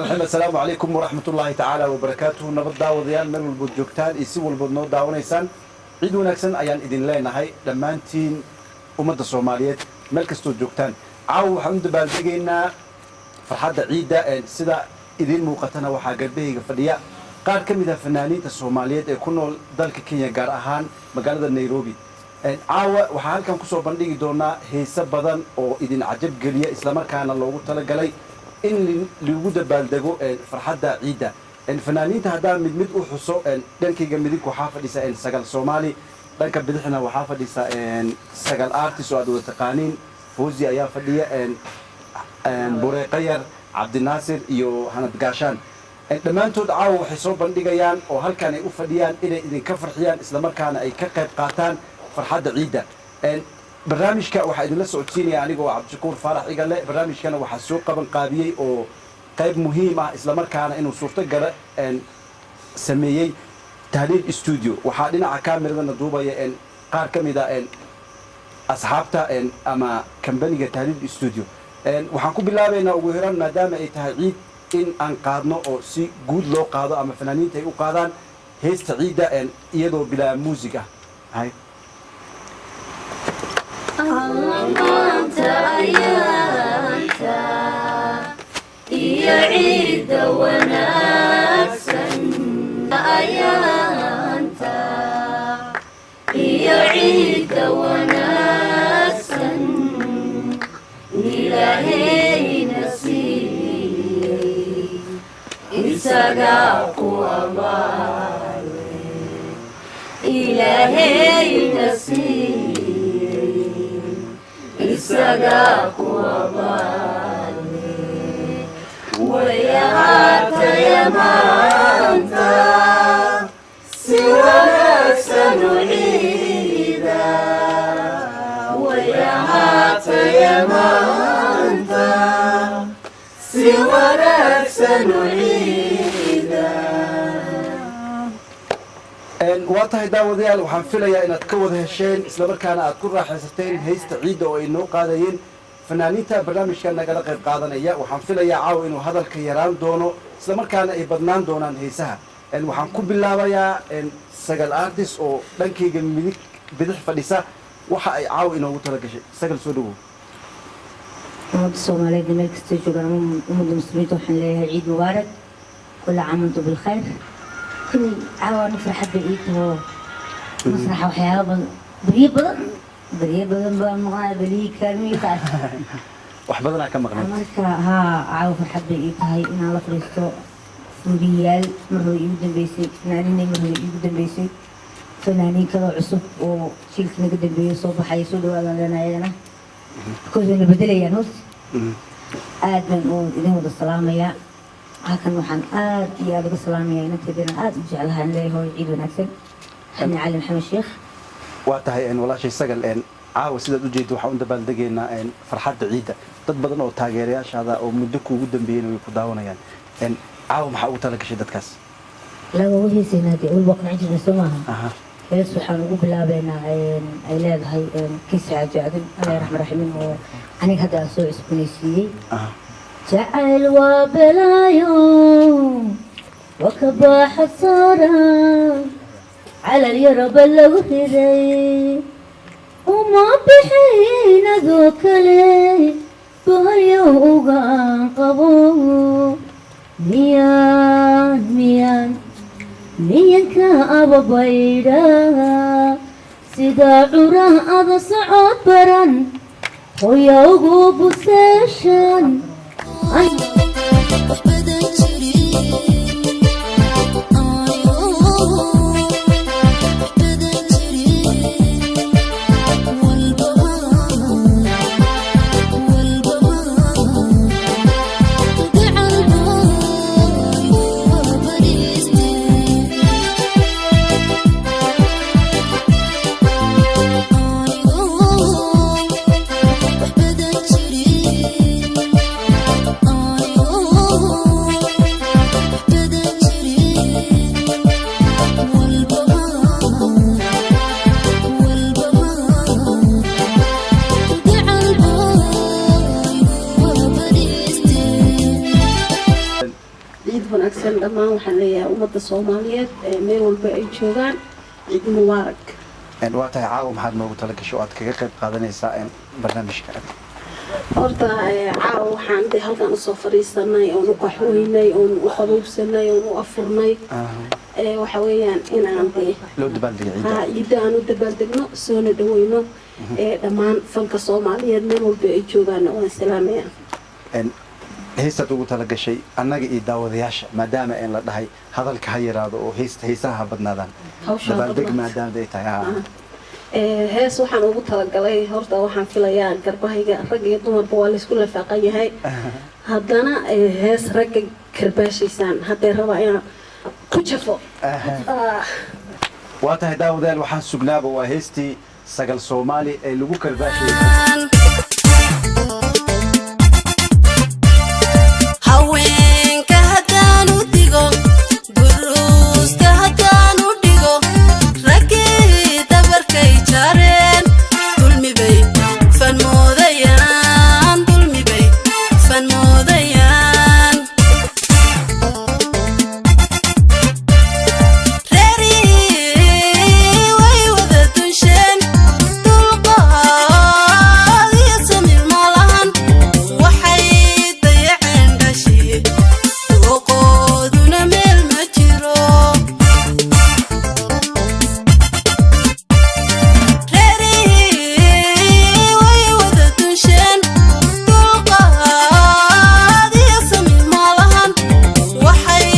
Asalaamu calaykum waraxmat ullaahi tacaala wabarakaatuhu. Nabad daawadayaal, meel walbood joogtaan iyo si walbood noo daawanaysaan, ciid wanaagsan ayaan idin leenahay dhammaantiin ummadda Soomaaliyeed meel kastood joogtaan. Caawa waxaan u dabaaldegaynaa farxadda ciidda. Sida idiin muuqatana, waxaa garbahayga fadhiya qaar ka mid ah fanaaniinta Soomaaliyeed ee ku nool dalka Kenya, gaar ahaan magaalada Nairobi. Caawa waxaa halkan kusoo bandhigi doonaa heese badan oo idin cajab geliya, islamarkaana loogu talagalay in lagu dabaaldego farxadda ciidda. Fanaaniinta haddaan mid mid u xuso, dhankayga midig waxaa fadhisa Sagal Soomaali, dhanka bidixna waxaa fadhisa Sagal Artist oo aad wada taqaaniin, Fawzi ayaa fadhiya, Bureeqayar, Cabdinaasir iyo Hanad Gaashaan. Dhammaantood caawa waxay soo bandhigayaan oo halkan ay u fadhiyaan inay idinka farxiyaan, islamarkaana ay ka qayb qaataan farxadda ciidda. Barnaamijka waxaa idinla socodsiinaya anigoo Cabdishakuur Faarax Igale. Barnaamijkana waxaa soo qaban qaabiyey oo qayb muhiim ah islamarkaana inuu suurto gala sameeyey Tahliil Studio. Waxaa dhinaca kaamiradana duubaya qaar ka mid a asxaabta ama kambaniga Tahliil Studio. Waxaan ku bilaabaynaa ugu horaan, maadaama ay tahay ciid, in aan qaadno oo si guud loo qaado ama fanaaniinta ay u qaadaan heesta ciidda iyadoo bilaa muusig ah. Hay. Maanta ayaanta iyo ciidda wanaagsan, ayaanta iyo ciidda wanaagsan Ilaahayna siiyey, isagaa ku abaale. Ilaahayna siiyey, isagaa ku abaale. Way ahaataya maanta si wanaagsan u ciida, way ahaataya maanta si wanaagsan u ciida. Waa tahay daawadayaal, waxaan filayaa inaad ka wada hesheen islamarkaana aad ku raaxaysateen heesta ciidda oo ay noo qaadayeen fanaaniinta barnaamijka nagala qayb qaadanaya. Waxaan filayaa caawa inuu hadalka yaraan doono, islamarkaana ay badnaan doonaan heesaha. Waxaan ku bilaabayaa Sagal Artist oo dhankayga midig bidix fadhisa. Waxa ay caawa inoogu tala gashay. Sagal, soo dhawow. Ummadda Soomaaliyeed meel kastay joogaan, ummadda Muslimiinta, waxaan leeyahay ciid mubaarak, kulla caam antum bilkhayr. Kulli caawa ani farxad bay ii taho masraxa. Waxyaaba badan, beryo badan, beryo badan baan maqnaa, belihii kaalmihii qaar. Wax badanaa ka maqnay. Marka haa, caawa farxad bay ii tahay inaan la fadhiisto fuliyaal mar hore iigu dambeysay, fanaaniinay mar hore iigu dambeysay, fanaaniin kaloo cusub oo jiilka naga dambeeyay soo baxaya. Soo dhawaadaan leenahay ayagana, because wayna bedelayaan horta. Aad baan u idin wada salaamayaa. Halkan waxaan aad iyo aad uga salaamayaa inanteedana aad u jeclahay, aan leeyahay hooyo ciid wanaagsan, Xani Cali Maxamed Sheekh. Waa tahay walaashay Sagal. Caawa sidaad u jeeddo waxaan u dabaaldegaynaa farxadda ciidda. Dad badan oo taageerayaashaada oo muddo kuugu dambeeyeyna way ku daawanayaan. Caawa maxaa ugu tala gashay dadkaas? Laba ugu heesaynaa dee, walba qancin jirnay, soo maaha? Aha. Hees waxaan ugu bilaabeynaa ay leedahay Kiisa Xaaji Aadan, alla raxma raximin, oo aniga hadda aan soo cusboonaysiiyey. Jacayl waa belaayo, waa ka baaxa saara calal yaraba lagu riday, uma bixin adoo kale bahayo ugaan qabo. Miyaan, miyaan, miyanka ababaydha sida curaha ada socod baran hoya ugu buseeshan. Wax badan jirin anigoo, wax badan jirin, walbaba walbaba gacalba waa bariistay anigoo, wax badan jirin anigoo. Ciid wanaagsan dhammaan waxaan leeyahay ummadda Soomaaliyeed ee meel walba ay joogaan, ciid mubaarak. Waa tahay, caawa maxaad noogu talagashay oo aad kaga qayb qaadanaysaa barnaamijka? Horta caawa waxaan de halkan usoo fadhiisanay oon u qaxweynay oon u qaboobsanay oon u afurnay waxa weeyaan inaan de loo dabaaldegay ciidda. Ha, ciidda aan u dabaaldegno, soona dhaweyno dhammaan fanka Soomaaliyeed meel walba ay joogaan, waan salaamaya. Heestaad ugu talagashay annaga iyo daawadayaasha, maadaama een la dhahay hadalka ha yaraado oo heesta heesaha ha badnaadaan, Hawsha ha dabaaldeg badnaato. Maadaama ay tahay, ha. Hees waxaan ugu talagalay, horta waxaan filayaa garbahayga rag iyo dumarba waa laysku lafaaqan yahay, haddana hees ragga karbaashaysaan haddee rabaa inaan ku jafo. Waa tahay daawadayaal, waxaan sugnaaba waa heestii Sagal Soomaali ee lagu karbaashayay. Haweenka haddaan u digo, duruusta haddaan u dhigo, raggii dabarkay jareen, dulmibay fanmoodayaan, dulmibay fanmoodayaan. Reerii way wada dunsheen, dulqaad iyo samir ma lahan, waxay dayaceen dhashii, dooqooduna meel ma jiro. Reerii way wada dunsheen, dulqaad iyo samir ma lahan, waxay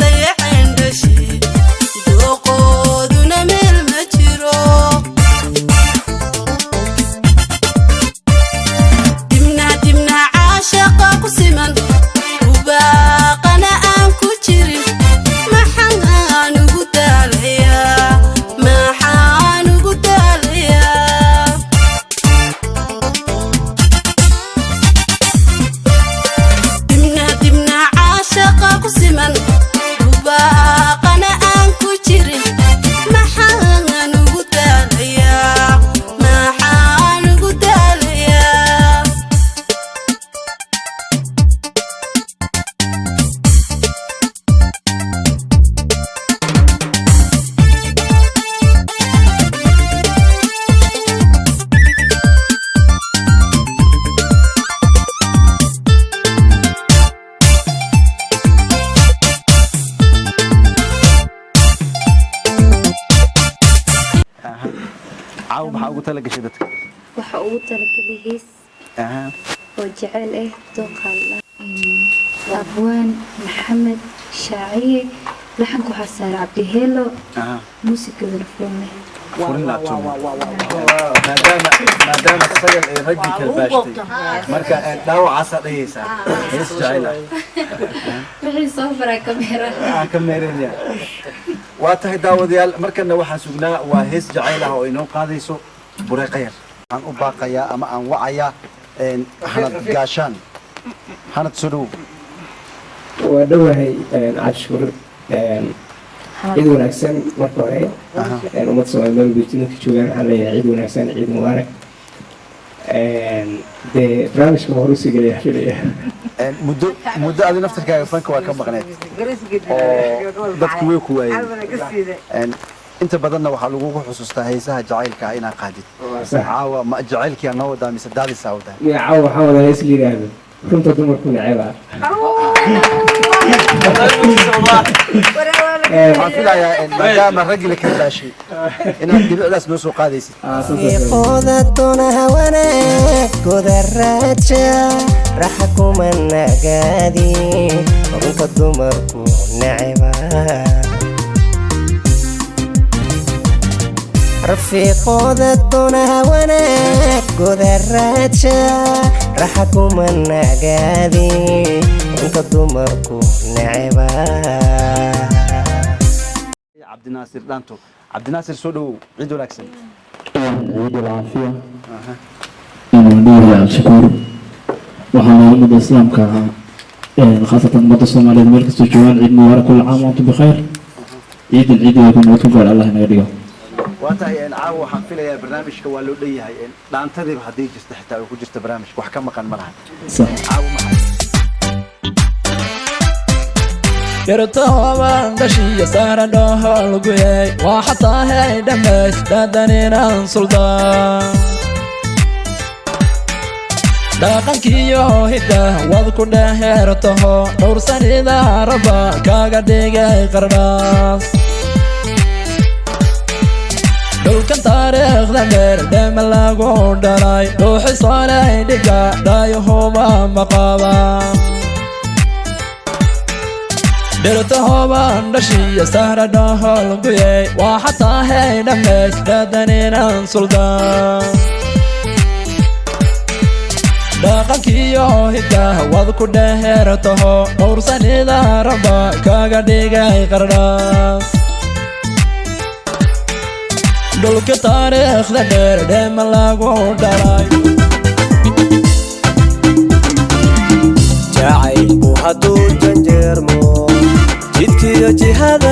dayaceen dhashii, dooqooduna meel ma jiro. Dibna dibna caashaqa ku siman, ubaaqana aan ku jirin, maxaan ugu daalayaa, maxaan ugu daalayaa? Dibna dibna caashaqa ku siman, ubaaqana aan ku jirin, maxaan ugu daalayaa, maxaan ugu daalayaa? Caawa maxaa ugu talagashay dadka? Waxa ugu talagelay hees oo jecel ah, dooqaal abwaan Maxamed Shaaciye, laxanka waxaa saaray Cabdiheelo, muusikadana Furinle. Furin laabtoomi, maadaama Sagal ay raggii karbaashtay, marka dhaawacaasaa dhagaysaa hees jecel ah. Wixii soo faraa kameera. Waxaan ka meeraynaya. Waa tahay daawadayaal, markana waxaan sugnaa waa hees jacayl ah oo inoo qaadayso Bureeqa Yar. Waxaan u baaqayaa ama aan wacayaa Hanad Gaashaan. Hanad, soo dhowow. Waa dhowahay Cabdishuur. Ciid wanaagsan marka hore ummadda Soomaaliya meel guud dadka joogaan waxaan leeyahay ciid wanaagsan, ciid mubaarak. Dee barnaamijka hore usii gelaya filaya. Muddo adi naftarkaaga fanka waa ka maqneed oo dadku way ku waayeen. Inta badanna waxaa lagugu xusuustaa heesaha jacaylka ah inaa qaadid. Sax. Caawa ma jacaylkiyaa noo wadaa mise daadisaa wadaa? Caawa waxaan wadaa hees la yidhaahdo "Runta Dumarku Neceba". Waxaan filayaa maadaama raggii la karbaashay inaad dhibicdaas noo soo qaadaysid. Qodatona wanaagooda raaja, raxa kuma nagaadi, runta dumarku neceba. Rafiiqooda doonaha wanaagooda raaja, raxa kuma nagaadi, runta dumarku neceba. Cabdinaasir Dhaanto, Cabdinaasir, soo dhowow, ciid wanaagsan. Ciid alcaafiya inuu dhihi Cabdishakuur. Waxaan ummadda islaamka, khaasatan ummadda Soomaaliyeed meel kastoo joogaan, ciid mubaarak, كل عام وأنتم بخير. Ciidan ciideeda ku nabad ku gaar Allah inaga dhigo. Waa tahay, caawa waxaan filayaa barnaamijka waa loo dhan yahay. Dhaantadiiba haddii jirta xitaa ay ku jirta barnaamijka, wax ka maqan ma lahan. Sax. Caawa maxay Dhirtahooban dhashiya sahra dhoholguyey, waa xataahay dhammays dhadaninaan suldaan. Dhaqankiyo hiddah waad ku dheheertaho, dhowrsanida raba kaaga dhigay qardhaas. Dhulkan taariikhda dheer dheema lagu dhalay, dhuuxisoolay dhiga dhaayuhuba maqaba. Dhirtahooban dhashiya sahra dhoholguyey, waa xataahay dhammays dhadaninaan suldaan. Dhaqankiyo hiddah waad ku dheheertaho, dhowrsanida raba kaaga dhigay qardhaas. Dhulka taariikhda dheer dheema lagu dhalay. Jacaylku hadduu janjeermo jidkiyo jihada